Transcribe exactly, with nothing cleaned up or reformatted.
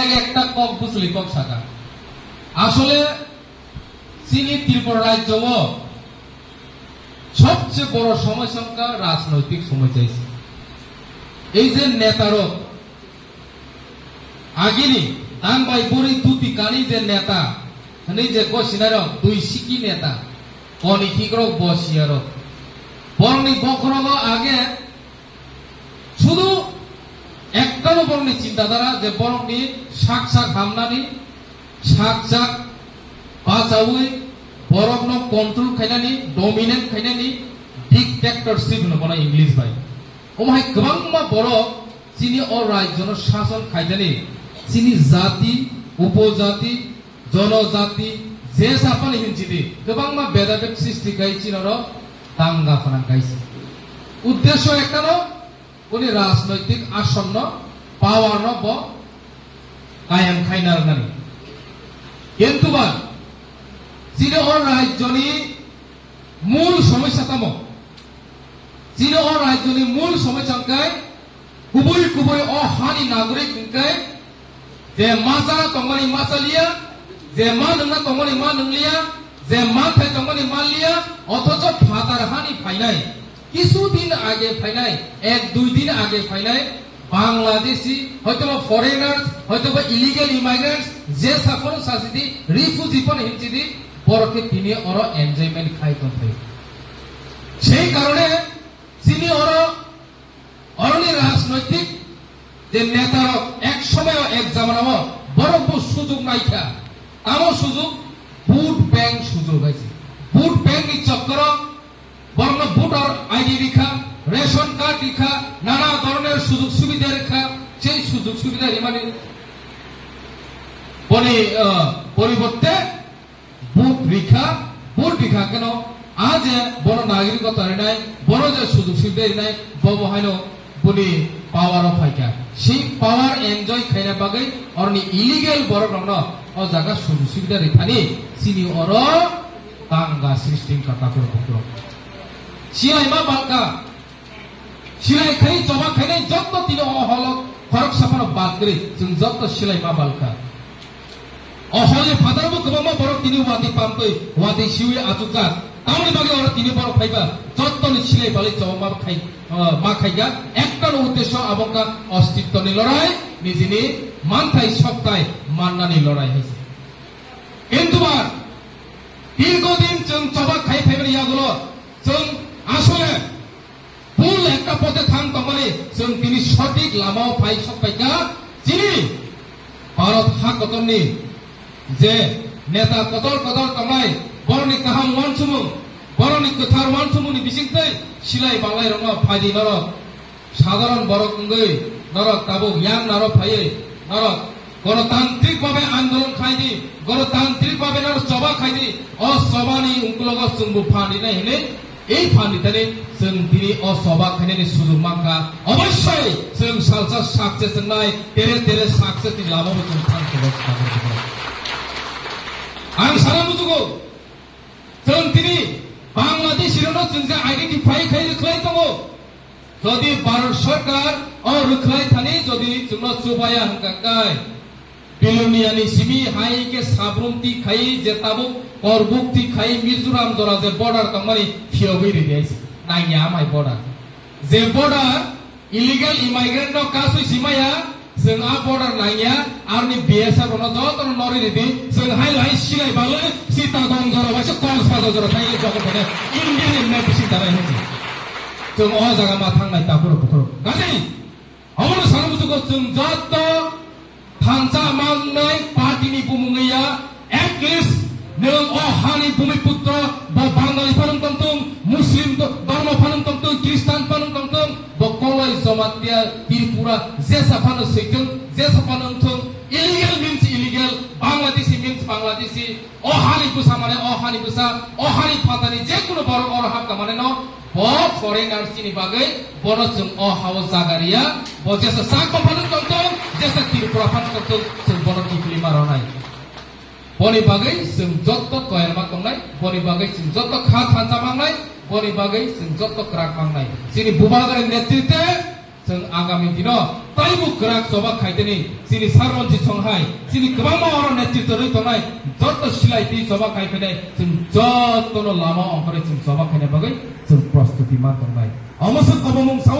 ekta kok bwchwlwi kok saka. Asole chini Tripura rajyo o sobse boro somosya wngkha rajnoitik somosya se. Ei je neta rok agini dang bai bori duti kani je neta hwnwi je gosinai rok dui siki neta koni thik rok bo siya rok borokni bokhorogo age Sudu ekta no borokni chinta dhara je borokni sak sak hamnani, sak sak bachaui borokno control khainani, dominate khainani dictatorship hwno bono English bai. Omo hai kwbangma borok chini o rajyono sason khaijani, chini jati, upojati, Jonojati, je saphani hinchidi, kwbangma bedabed srishti khai chini oro danga phanang kaisa. Uddesho ektano, boni rajnoitik asonno, power no bo kayang khai narwknani. Kintu ba, chini o rajyoni mul somosya tamo? Chini o rajyoni mul somosya hwnkhe kubui kubui o hani nagorik hwnkhe je ma chana tongmani ma chaliya, je ma nwngna tongmani ma nwngliya, je manthai tongmani manliya, othocho phatar hani phainai, kisu din age phainai, ek dui din age phainai, Bangladeshi, hoitoba foreigners, hoitoba illegal immigrants, je saphano sasidi, refugee phano hinchidi, borok khe tini oro enjoyment khai tongthai. Sei karone chini oro, oroni rajnoitik je neta rok ek somoyo ek jamana o borok bo sujug naikha. Tamo sujug? Vote bank sujug hai se. Vote bank ni chokkoro Borokno voter I D rikha, ration card rikha, nana doroner sujug subida rikha, sei sujug subida rimani boni, ah, poriborte vote rikha, vote rikha keno a je bono nagrikota rinai, bono je sujug subida rinai, bobo haino boni power o phaikha. Si power enjoy khaina bagwi oroni illegal borok rokno o jaga sujug subida rithani chini oro tangga srishti wngkha takhuk bukhuk. Silai ma balkha. Silai khai choba khainai jotto tini o holo khoroksa phano bad gri chwng jotto silai ma balkha. O holni phataro bo kwbangma borok tini watwi pamtwi, watwi siwi achukjak. Tamoni bagwi oro tini borok phaiba jottoni silai balai choba ma khai, ah, ma khaijak. Ekta no uddesho abo wngkha ostitwni lorai, nijini manthai soktai mannani lorai hai se. Kintu ba, dirgho din chwng choba khai phaimani yagulo chwng asole Bul ekta pote thang tongmani chwng tini sothik lamao phai sokpaikha. Chini Bharat ha kotorni je neta kotor kotor tongnai, borokni kaham uansukmung, borokni kwthar uansukmungni bisingtwi silai banglairokno phaidi norok sadharon borok wngwi norok tabuk yang naro phaiwi norok Gonotantrik bhabe andolon khai di, gonotantrik bhabe noro choba khai di, o chobani ungkulogo chwngbo phan rinai hinwi, ei phan ritani chwng tini o choba khainani sujug mankha. Obossoi chwng salsa success wngnai, tere tere success ni lama bo chwng thang khe. Ang sana muchugo, Chwng tini Bangladeshi rokno chwng je identify khai rwkhlai tongo. Jodi Bharat Sarkar o rwkhlai thani jodi chwngno chubaya hwnkha kai, Bilonia ni simi hai khe sabrumti khai je tabuk korbukti khai Mizoram jora je border tongmani phiyogwi ridi hai se. Nangya amai border. Je border Illegal immigrant no kasui simaya, chwng a border nangya, aroni B S F no joto no nori ridi, chwng hai lai silai balwi, Chittagong jora bai se Cockeses jora thai joto thai Indian emne bisi darai hinwi. Chwng o jaga ma thangnai takhurok bukhurok. Gajai, omono sana muchugo chwng joto Thansa mangnai party ni bumung ya, at least nwng o hani bumi putro, bo Bangali phanung tongtung, Muslim do-, dormo phanung tongtung, Christian phanung tongtung, bo Koloi Jamatia Tripura, jesa phano switung, jesa phano wngthung, illegal means illegal, Bangladeshi means Bangladeshi, O hani bwsa mane, o hani bwsa, o hani phatani je kunu borok oro hapka mane no, bo foreigner chini bagwi, bono chwng o hao jaga riya, bo jesa sak phano tongtong, jesa Tripura phano tongtong, chwng bono kiphilwi ma rwnai. Boni bagwi chwng jotto koyarma tongnai, boni bagwi chwng jotto kha thansa mangnai, boni bagwi chwng jotto kwrak mangnai. Chini Bubagrani netritwe, Chwng agami dino taibo kwrak choba khaitani chini Sir Ranjit Song hai chini kwbangma oro netritw rwi tongnai joto silai twi choba khai phainai chwng jotono lama ongkhorwi chwng choba khaina bagwi chwng prostuti man tongnai. Omo se kobomung sa